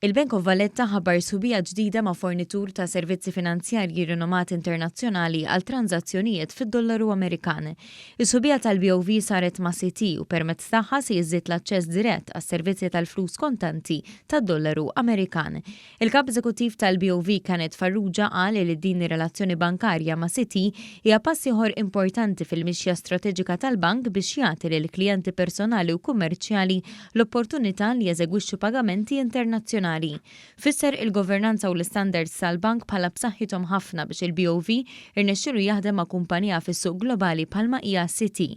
Il-Bank of Valletta ħabbar sħubija ġdida ma' fornitur ta' servizzi finanzjarji rinomat internazzjonali għal tranżazzjonijiet fid-dollaru Amerikan. Is-sħubija tal-BOV saret ma' Citi u permezz tagħha se jiżdied l-aċċess dirett għas-servizzi tal-flus kontanti tad-dollaru Amerikan. Il-Kap Eżekuttiv tal-BOV Kenneth Farrugia qal li din ir-relazzjoni bankarja ma' Citi hija pass ieħor importanti fil-mixja strateġika tal-bank biex jagħti lill-klijenti personali u kummerċjali l-opportunità li jeżegwixxu pagamenti internazzjonali. Fisser il-governanza u l-istandards tal-bank bħala b'saħħithom ħafna biex il-BOV irnexxielu jaħdem ma' kumpanija fis-suq globali bħalma hija Citi.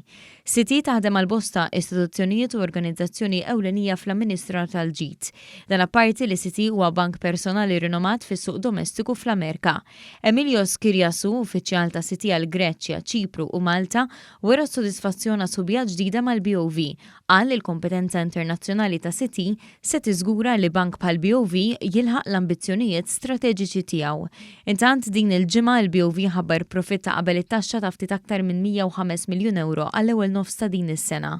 Citi taħdem għal bosta istituzzjonijiet u organizzazzjoni ewlenija fl-amministrar tal-ġid. Dan apparti li Citi huwa bank personali rinomat fis-suq domestiku fl-Amerika. Emilios Kyriasou, uffiċjal ta' Citi għal Greċja, Ċipru u Malta, wera s-sodisfazzjon għas-sħubija ġdida mal-BOV. Qal li l-kompetenza internazzjonali ta' Citi se tiżgura li bank bħal BOV jilħaq l-ambizzjonijiet strateġiċi tiegħu. Intant, din il-ġimgħa il-BOV ħabbar profitt ta' qabel it-taxxa ta' ftit aktar minn 105 miljun ewro għall-ewwel nofs ta' din is-sena.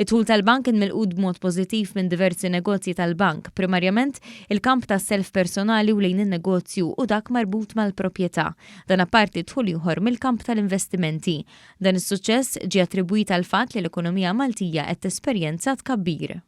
Id-dħul tal-bank kien milqut b'mod pożittiv minn diversi negozji tal-bank, primarjament il-kamp tas-self personali u lejn in-negozju u dak marbut mal-proprjetà. Dan apparti dħul ieħor mill-kamp tal-investimenti. Dan is-suċċess ġie attribwit għall-fatt li l-ekonomija Maltija qed tesperjenza tkabbir.